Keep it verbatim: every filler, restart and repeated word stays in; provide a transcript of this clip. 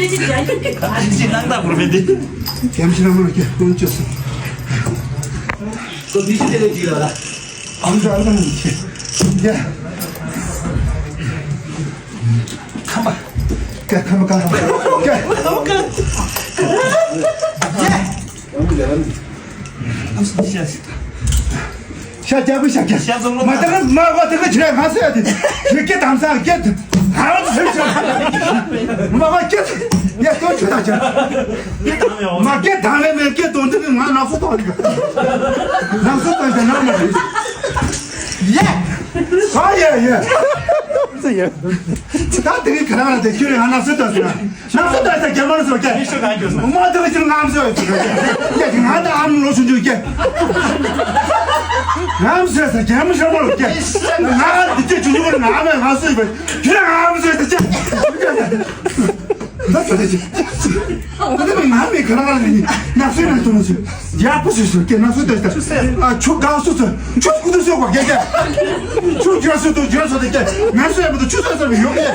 ཅི་སྣང་དག་པོར་མི་འདི། རྒྱ་མི་ཤི་ན་མ་ལ་སྐྱེ་ཀུན་ཅོ་སོང་། ཁོ་མི་ཤི་དེ་ལས་ཅིག་ལ་ལ། ཨམ་ཅོ་ཨ་ལ་མ་ཤི། ཡ། ཁམ་པ། སྐྱེ་ཁམ་པ་ཁམ་པ། སྐྱེ། ཡ། ཤ་རྒྱག་པའི་ཤ་རྒྱག་ཤ་ཚོང་ལོ། མ་དེ་ག་མ་བ་དེ་ག་ཁྱེད་ང་ཟེར་ཡ་དེ། ཁྱེད་སྐད་དམ་སང་སྐད། ཧ་ལམ་ཟེར་ཤ། མ་བ་སྐད། ཡ་ལྟོས་ཆུ་དང་ཆ། མ་སྐད་དང་ལེ་མེ་སྐད་དོན་དེ་ང་ནག་སུ་གཏོང་རིག་ནག་སུ་གཏོང་དེ་ནག་མ་རེད། ཡ། ཨ་ཡ་ཡ། ད་དེ་ག་ག་རང་ལ་དེ་ཁྱོད་ང་ནག་སུ་གཏོང་ཟེར་ན། ནག་སུ་ད་ས་རྒྱ་མར་སོ་རྒྱ། མི་ཤོ་ག་རྒྱུ་ས། མ་ད་ཅི་ང་མ་སོ་ཡོད་ས་རྒྱ། ང་ད་ཨམ་ལོ་ཆུང་ཆུང་རྒྱ། ང་མ་སོ་ས་རྒྱ་མི་ཤོ་མ་ལོ་རྒྱ། ང་འདི་ཅི་ཆུང་ཆུང་ང་མ་ང་སོ་ཡོད་པ། ཁྱོད་ང་མ་སོ་ས་རྒྱ། ད་ད་ད་ཅི། ད་ད་ང་མི་ག་རང་ལ་ནི་ནག་སུ་ན་ཏོ་ན་སུ། ཡག་པོ་ཞིག་ཞུ་གེ། ནག་སུ་ལྟོས་ད། ཨ་ཆུ་གང་སུ་ཚོ་ཆུ་ཀུ་ཏུ་སུ་བ་གེ་གེ། ཆུ་ཇ་སུ་ཏུ་ཇ་སུ་ཏུ་གེ། ནག་སུ་ཡ་མ་ཏུ་ཆུ་སུ་སུ་ཡོ་གེ།